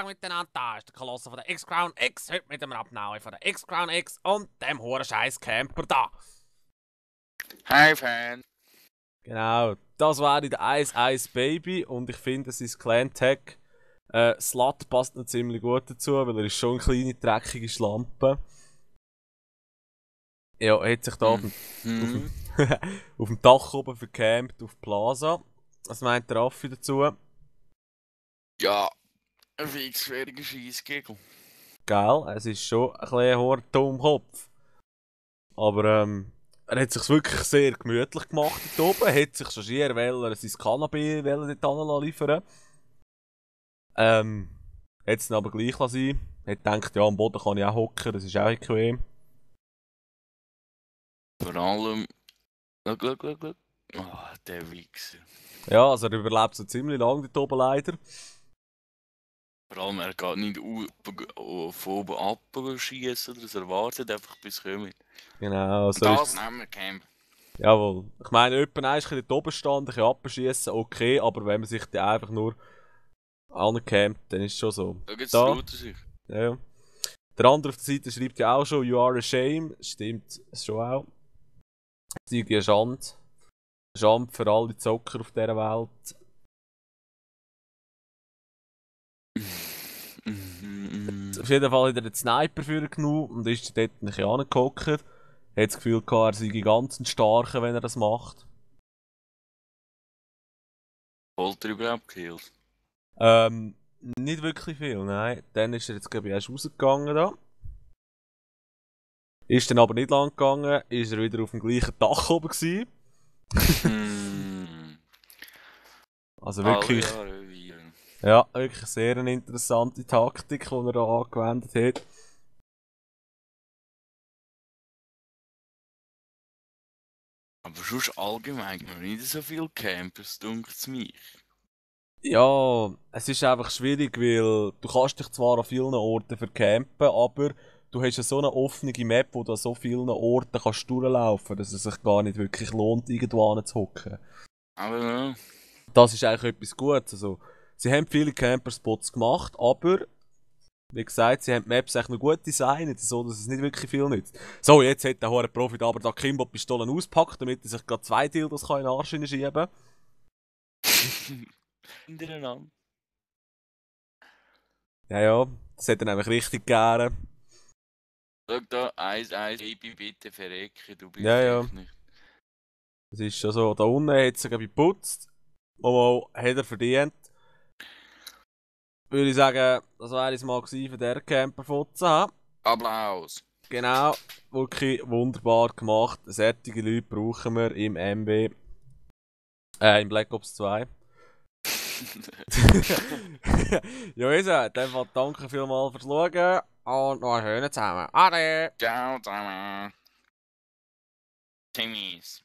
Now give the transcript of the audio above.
miteinander, da ist der Kolosse von der X-Crown X, heute mit dem Abnahme von der X-Crown X und dem hohen scheiß Camper da. Hi Fan! Genau, das wäre der Ice Baby und ich finde, sein Clan-Tag Slut passt noch ziemlich gut dazu, weil er ist schon eine kleine, dreckige Schlampe. Ja, er hat sich da auf dem Dach oben vercampt, auf Plaza. Was meint der Raffi dazu? Ja, ein fixfertiger Scheissgegel. Gell, es ist schon ein bisschen hoher Dummkopf. Aber er hat sich wirklich sehr gemütlich gemacht dort oben. Er hat sich schon schier sein Cannabis dort liefern. Hat es dann aber gleich sein. Er hat gedacht, ja, am Boden kann ich auch hocken, das ist auch bequem. Vor allem. Schau. Ah, der Wichser. Ja, also er überlebt so ziemlich lange dort oben leider. Vor allem, er geht nicht von oben ab schießen oder er wartet einfach bis kommen. Genau, also Das nehmen wir Camp. Jawohl. Ich meine, jemand ein bisschen dort oben stand, ein bisschen abschießen, okay, aber wenn man sich dann einfach nur ancampt, dann ist es schon so. Da gibt's Da, lauter sich. ja. Der andere auf der Seite schreibt ja auch schon, you are a shame. Stimmt schon auch. Das ist eine Schande. Schande für alle Zocker auf dieser Welt. Auf jeden Fall hat er den Sniper für genommen und ist dort ein bisschen angehockt. Er hat das Gefühl gehabt, er sei ganz ein Starker, wenn er das macht. Holt er überhaupt Kills? Nicht wirklich viel, nein. Dann ist er jetzt, glaube ich, erst rausgegangen da. Ist dann aber nicht lang gegangen, ist er wieder auf dem gleichen Dach oben gewesen. Also wirklich, ja, wirklich sehr eine interessante Taktik, die er da angewendet hat. Aber sonst allgemein noch nicht so viele Campers, dunkt es mich. Ja, es ist einfach schwierig, weil du kannst dich zwar an vielen Orten vercampen, aber du hast ja so eine offene Map, wo du an so vielen Orten kannst durchlaufen, dass es sich gar nicht wirklich lohnt, irgendwo hinzuhocken. Aber ja. Das ist eigentlich etwas Gutes. Also, sie haben viele Camperspots gemacht, aber wie gesagt, sie haben die Maps echt noch gut designt, so dass es nicht wirklich viel nützt. So, jetzt hat der hohe Profi aber da Kimbo-Pistolen auspackt, damit er sich gerade 2 Dildos in den Arsch schieben kann. Hintereinander. Ja, das hat er nämlich richtig gegeben. Schau da, Baby, bitte verrecken, du bist Ja. echt nicht. Das ist schon so. Da unten hat es sich geputzt. Mal hat er verdient. Würde ich sagen, das wäre es mal gewesen für der Camperfotze. Applaus! Genau, wirklich wunderbar gemacht. Solche Leute brauchen wir im MW. Im Black Ops 2. Ja, in dem Fall danke vielmals fürs Schauen und noch einen schönen zusammen. Ade! Ciao zusammen! Timmys!